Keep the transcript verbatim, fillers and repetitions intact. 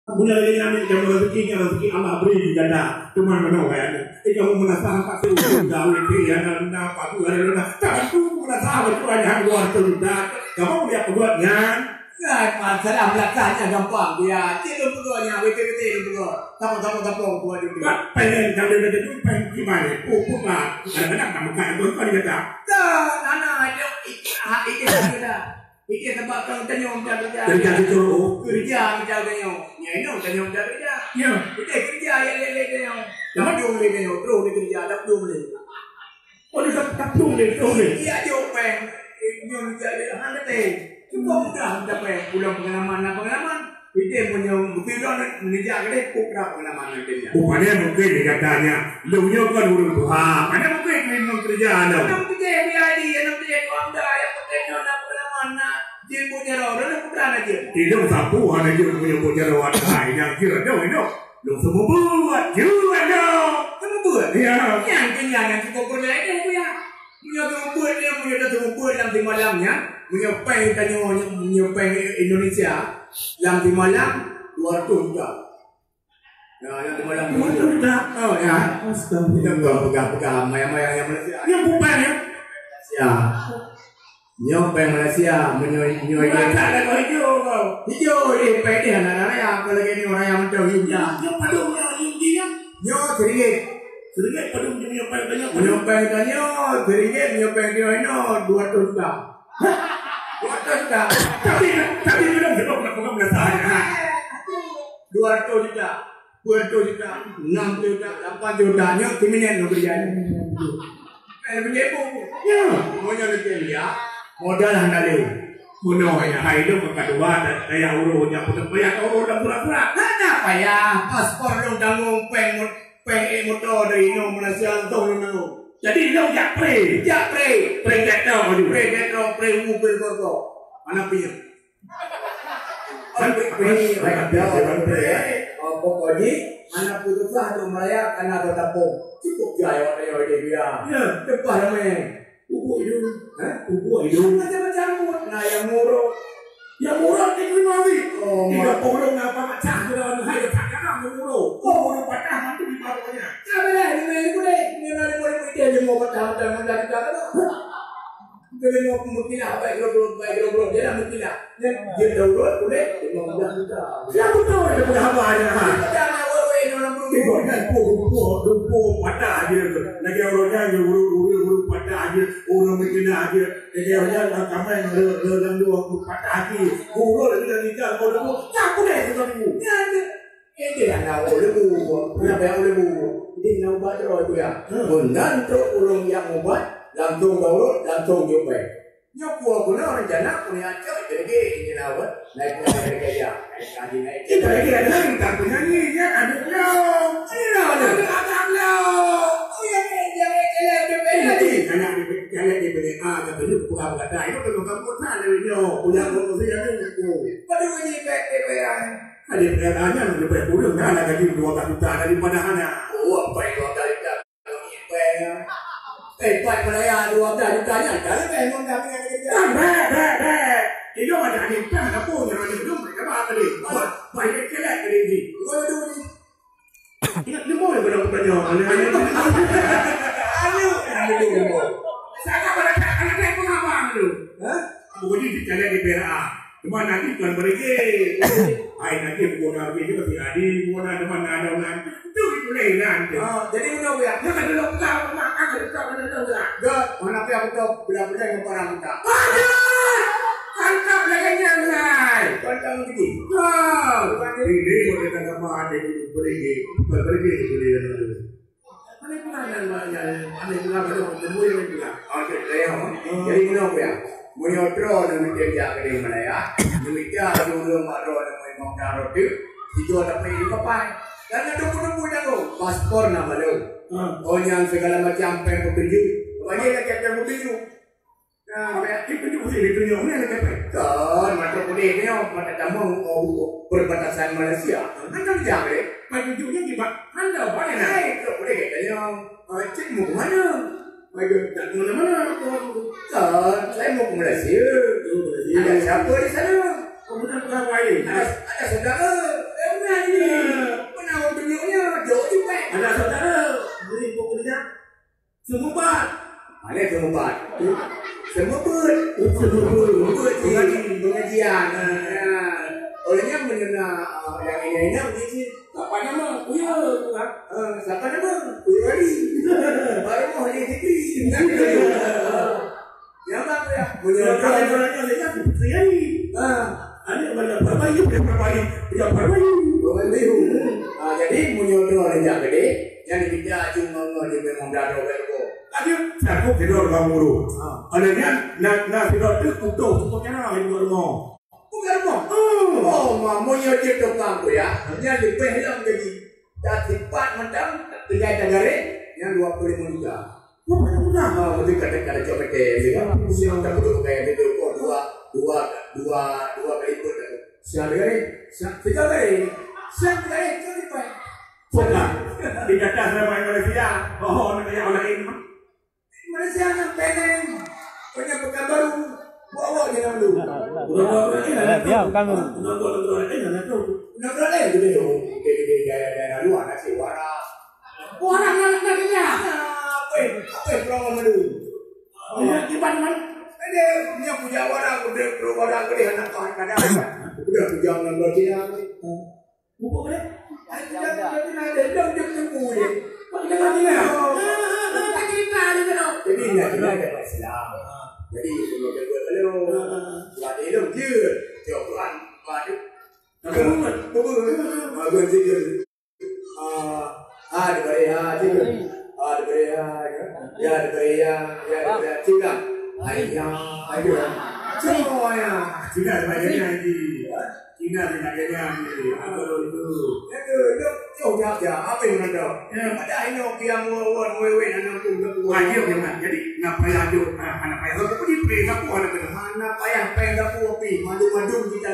Meunyoe lagèe nyan, kamoe raseuki nyan raseuki Allah bri keu gata. Teuma meunoe kayèe nyan. Eh, kamoe meunasah tak tahu, gawe pih, ya, na, na, apa tu, ada, ada. Tak tahu meunasah, betul, ada dua ratus juta. Kamoe boleh apa buat nyan? Kan, masalah meulakah nyan gampang, ya. Cit lôn peugah nyan, betul-betul lôn peugah. Sama-sama gampang buat itu. Bak pengen kami begitu, pengen gimana? Pupuk lah. Kadang-kadang tak makan, itu kau dia kata. Dah, nana, itu, itu, ah, itu, itu dah. Pikir tempat kau tanyong mita keureuja. Keureuja situ. Keureuja mita tanyong. Nyan inong tanyong mita keureuja. Ya. Kita keureuja ya lé-lé tanyong. Ya. Dak dong lé tanyong, terus lé keureuja, dak dong lé. Oh, dia tak, tak dong lé, dong lé. Iya, jok péng. Eh, nyoe mita lé, han teuntèe. Cukup mudah mita péng. Pulang pengalaman, na pengalaman. Pidéh meunyoe beutôi droe neujak keudéh, peue keuh peungalaman ngon dia. Rupanya mungkin dia katanya, lôn nyoe kan ureueng tuha. Mana mungkin keuneuk keureuja lôn? Aneuk pidéh B I D, aneuk pidéh Honda, nyang penting nyoe na peungalaman, na jeuet buet jaroe, droeneuh peue keuh na jeuet. Idong sapu hana jeuet meunyoe buet jaroe, hai, nyang jeuet dong, dong. Lôn seumeubeuet, jeuet dong. Seumeubeuet? Ya. Nyan keuh nyan nyang cukup peureulèe deh, Buya. Meunyoe teumeubeuet nyan, meunyoe teumeubeuet lam simalam nyan, meunyoe péng tanyoe, meunyoe péng Indonesia, lam simalam dua ratus juta. Ya, lam simalam dua ratus juta. Oh, ya. Astagfirullah. Kita bukan pegang-pegang, mayang-mayang nyang Malaysia. Nyan bukan, ya? Malaysia. Nyoe péng Malaysia, meunyoe, nyoe dia. Bukan, tak ada hijau kau. Hijau dia, péng dia, anak raya, apalagi ni orang yang macam India. Nyoe padum nyoe, India? Nyoe seringgit. Seringgit padum nyoe péng tanyoe? Nyoe péng tanyoe, seringgit, nyoe péng dia, nyoe dua ratus juta. Dua ratus juta. Tapi, tapi belum, belum, belum, belum, belum, ha. Dua ratus juta, dua ratus juta, enam puluh juta, lapan puluh juta, nyoe kriminal nyoe kerja nyoe. Eh, lebih heboh. Ya, mau nyoe lebih ya. Modal hana lé. Bunoe ya, hai lôn ka dua, dan daya urus nya pun payah ka urus dan pura-pura. Hana payah, paspor lôn tanggong, péng mo-, péng ék moto dari inoe Malaysia, entong lôn tanggong. Jadi lôn jak pre. Jak pre. Pre gata maju. Pre gata, pre u, pre koko. Mana punya? Sampai bini rakyat Jawa sampai, ya. Oh, pokok jih, aneuk peututoh dok meuraya kana bak tapong. Cukup jai awak nyoe di dia. Ya. Lepas ramai. Ubuk idong. Ha? Ubuk idong. Macam-macam buet. Nah, yang muruk. Yang muruk di dunia ni. Oh, tiga puluh na apa macam tu dalam hai tak kena muruk. Oh, muruk patah mantu di barunya. Sabarlah, dengan itu deh. Dengan ada boleh dia je mau patah, patah, patah, patah, patah. Keuneuk meukilah, baik grok-grok, baik grok-grok, dia dah meukilah. Nyan, dia dah urut, boleh, lima belas juta. Ya, betul, dia peugah haba nyan, ha. Jangan awai-awai, orang belum. Ibu, kan, pu, pu, pu, pu, patah je. Lagi orang nyan, dia urut, urut, urut, patah je. Orang meukilah je. Lagi orang nyan, orang kamai, orang, orang, orang dua, patah je. Urut, lagi, lagi, kan, orang dua. Tak boleh, orang dua. Ya, dia. Ini hana ulèe bu, hana payah ulèe bu. Di na ubat droe tu ya. Hmm. Meunan trok ureueng nyang ubat, langsung daurot, langsung jok bèe. Nyoe kuah guna rencana punya cok jadi ini lawan. Naik punya kerja. Naik kaji naik. Kita lagi ada yang tak punya ni ya, ada belum. Ada, ada, ada belum. Oh ya, ya, ya, ya, ya, ya, ya. Jadi, anak di, anak di B N A, kata dia, bukan kata, itu belum kamu tahu, dia punya, punya, punya, punya, punya. Pada bunyi baik, baik, baik. Ada perkataan nyan leubeh kureueng dah lah gaji dua belas juta daripada hana. Oh, apa yang dua belas juta? Eh, pat meuraya dua belas juta nyan, dah leubeh ngon dah dengan kerja. Kan, bèk, bèk, bèk. Itu ada aneuk pah, ada pun yang aneuk dong, mereka bah tadi. Bah, bah, dia kelek tadi ni. Gua tu ni. Ingat dia mau daripada aku tanya. Aneuk, aneuk. Aneuk, aneuk. Sangat pada anak saya pengabang tu. Hah? Aku ni di jalan di Perak. Cuma nanti tuan berege. Hai, nanti buku orang ni juga tidak di, buku orang teman ada orang. Itu boleh nanti. Oh, jadi udah ya. Dia kan dulu kita makan, kita kan dulu ya. Dah, mana pihak kita belah-belah yang barang kita. Aduh! Tangkap lagi yang lain. Tangkap lagi. Kau. Ini boleh tangkap ada di berege. Berege boleh. Mana pernah yang, yang, mana pernah pada bertemu yang pernah. Okey, saya. Jadi, mana apa ya? Meunyoe droe neuh meukeureuja keudéh meuraya, neumita ureueng bak droe neumeuimong daroe teuk, sigoe tapeuék di kapai. Dan na teupeu-teupeu jago, paspor na balom. Hmm. Oh, nyang segala macam péng petunjuk. Banyak lagi péng petunjuk. Nah, péng petunjuk sih ditunjuk ni lagi péng. Kan, mata putih ni, mata tamong, oh, perbatasan Malaysia. Kan tak jam deh. Péng petunjuk ni di bak anda, boleh nak? Hai, tak boleh katanya. Ah, cik mau ke mana? Aduh, tak ke mana-mana. Kan, saya mau ke Malaysia. Oh, Malaysia. Ada siapa di sana? Kamu nak berapa hari? Ada, ada saudara. Eh, Ingat ni cit, siapa nama? Kuya. Ha? Eh, siapa nama? Kuya Wali. Baru mau di sini. Nyang ba kuya? Meunyoe droe nyoe nyoe lé nyan, Kuya Wali. Ha. Aneuk mana Parbayu, dia Parbayu, dia Parbayu. Parbayu. Ha, jadi meunyoe droe lé nyan gede, nyang dibida aju ngon-ngon dia memang daro bego. Tadi aku tidur bang guru. Ha. Ada nyan, na, na tidur tu utuh, utuh cara yang buat rumah. Bukan rumah. Hmm. Oh, ma, meunyoe cit tukang tu ya, nyan leubeh lom gaji. Dan sipat mantong, tinggai tagari, yang dua puluh lima juta. Bukan rumah. Ha, betul kata, kata cok mete, ya. Siap tak perlu pakai itu, kok dua, dua, dua, dua kali pun dah. Siap tagari, siap tiga kali. Siap tagari, tu lepas. Bukan. Di atas nama Malaysia. Oh, negara orang lain. Malaysia nyang peneng, punya Pekanbaru, bawa je nama lu. Bukan bawa orang lain, Eh, dia bukan. Bukan bawa orang lain, anak tu. Nak orang lain tu dia. Dia, dia, dia, daerah, daerah luar, nak cik waras. Waras nak, nak dia. Apa, apa yang orang malu? Dia di mana? Ada punya puja waras, dia, dia waras, dia anak kau, kadang. Udah puja orang Malaysia. Buku boleh? Ai, tidak, tidak, tidak ada. Dia, dia punya buku je. Kau dengar dia. Ah, ah, ah, tak cerita dia tu. Jadi, nak kena ada Islam. Jadi, semua jago lalu. Buat dia tu, dia. Dia Quran, buat dia. Tapi, buku, buku, buku, buku. Ah, ah, diberi, ah, dia. Ah, diberi, ah, ya. Ya, diberi, ya. Ya, diberi, ya. Cina. Ai, ya, ai, ya. Cina, ya. Cina, sebagai dia, Haji. Cina, sebagai dia, Haji. Apa tu? Ya, tu, tu, tu, ya, ya. Apa yang ada? Ya. Ada ini, oke, yang mau, mau, mau, mau, mau, mau. Haji, oke, Mak. Jadi, nak payah tu, ah, anak payah tu, apa dia, apa, apa, apa, apa? Anak payah, payah, apa, apa? Madu-madu, kita,